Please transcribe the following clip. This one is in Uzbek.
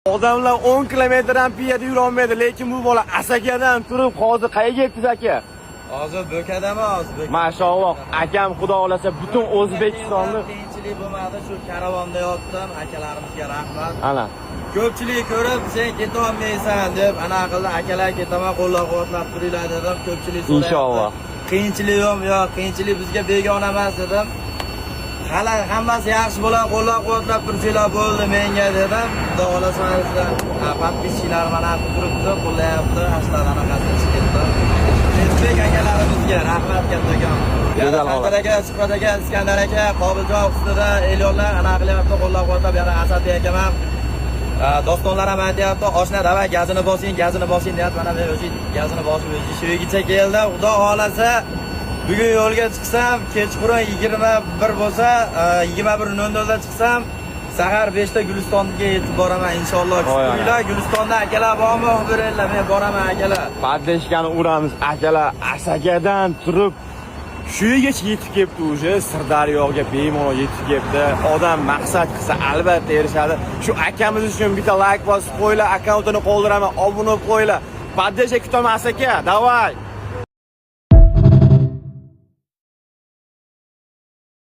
Odamlar 10 kilometrdan piyoda yurolmaydi, lekin bu bola Asakadan turib hozir qayerga yetdingiz, aka? Hozir Bo'kadaman, hozir Bo'kada. Mashalloh, akam, xudo xolasa, butun O'zbekistonni Qiyinchilik bo'lmadi, shu karavonda yotdim, akalarimizga rahmat. Ana. Ko'pchilik ko'rib, sen ketolmaysan deb ana qildi, akalar, ketaman, qo'llab-quvvatlab turinglar dedim, ko'pchilik so'rayapti. Inshaalloh. Qiyinchilik yo'q, yo'q, qiyinchilik bizga begona emas dedim. Hali hammasi yaxshi bo'ladi, qo'llab-quvvatlab tursanglar bo'ldi menga dedim. Xudo xolasa, mana sizlar подписчик lar mana turibdi, qo'llayapti, shular anaqasi ish ketdi. O'zbek akalarimizga rahmat kattakon. Yana Go'zal holat. Sardor aka, Shuhrat aka, Iskandar aka, Qobiljon ustida Elyonlar ana qilyapti, qo'llab-quvvatlab, yana Asadbek akam ham dostonlar ham aytyapti, oshna, давай gazini bosing, gazini bosing deyapti. Mana men o'zi gazini bosib o'zi shu yergacha keldim. Xudo xolasa, bugun yo'lga chiqsam, kechqurun 21 bo'lsa, 21:00 da chiqsam, sahar 5 da Gulistonga yetib boraman inshaalloh. Voy ana. Kutinglar, Gulistonda akalar bormi? Beringlar, men boraman, akalar. Поддержка ni uramiz, akalar. Asakadan turib shu yergacha yetib kelibdi уже, Sirdaryoga bemalol yetib kelibdi. Odam maqsad qilsa, albatta erishadi. Shu akamiz uchun bitta layk bosib qo'yinglar, akkauntini qoldiraman, obuna bo'lib qo'yinglar. Поддержка kutaman, aka, давай.